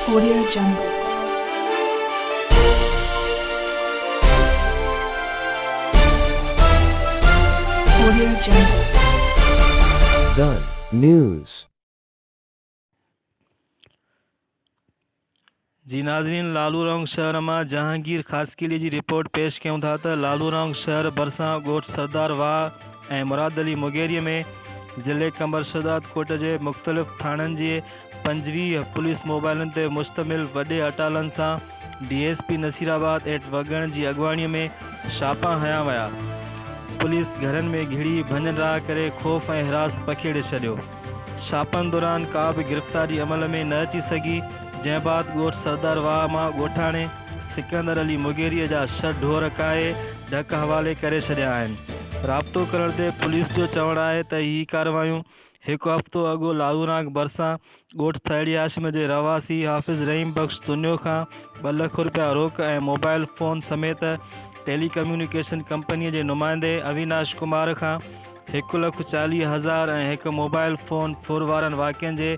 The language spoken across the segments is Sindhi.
Audio Jungle. Audio Jungle. The News. جي ناظرين لالو رونگ شهر مان جهانگير خاصخيلي جي رپورٽ پيش ڪيون ٿا ته لالو رونگ شهر ڀرسان ڳوٺ سردار واهه ۽ مراد علي مغيري ۾ ضلعي قمبر شهدادڪوٽ جي مختلف ٿاڻن جي 25 پوليس موبائلن تي مشتمل وڏي اٽالن سان D S P Nasirabad at Wagan جي اڳواڻي ۾ ڇاپا هنيا ويا. پوليس گهرن ۾ گهڙي ڀڃ ڊاهه ڪري خوف ۽ هراس پکيڙي ڇڏيو. ڇاپن دوران ڪا به گرفتاري عمل ۾ نه اچي سگهي، جنهن بعد ڳوٺ سردار واهه مان ڳوٺاڻي سڪندر علي مغيريء جا ڇهه ڍور ڪاهي ڍڪ حوالي ڪري ڇڏيا آهن. رابطو ڪرڻ تي پوليس جو چوڻ آهي ته هي ڪارروايون هڪ هفتو اڳ لاهورانگ ڀرسان ڳوٺ ٿهڙي هاشم جي رهواسي حافظ رحيم بخش تنيو کان ٻه لک رپيا روڪ ۽ موبائل فون سميت ٽيلي ڪميونيڪيشن ڪمپني جي نمائندي اويناش ڪمار کان هڪ لک 40 هزار ۽ هڪ موبائل فون ڦر وارن واقعن جي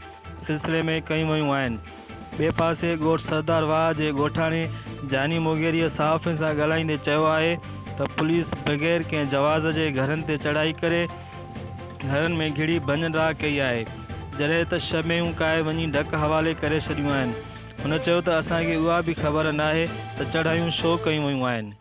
سلسلي ۾ ڪيون ويون آهن. ٻئي پاسي ڳوٺ سردار واهه جي ڳوٺاڻي جاني موگيريء صحافين سان ڳالهائيندي چيو آهي ته پوليس بغير ڪنهن جواز جي گهرن تي چڙهائي ڪري گهرن ۾ گهڙي ڀڃ ڊاهه ڪئي آهي جڏهن ته شمعيون ڪاهي وڃي ڍڪ حوالي ڪري ڇڏيون آهن. هن چيو ته اسان کي اها به خبر ناهي ته چڙهايون ڇو ڪيون ويون آهن.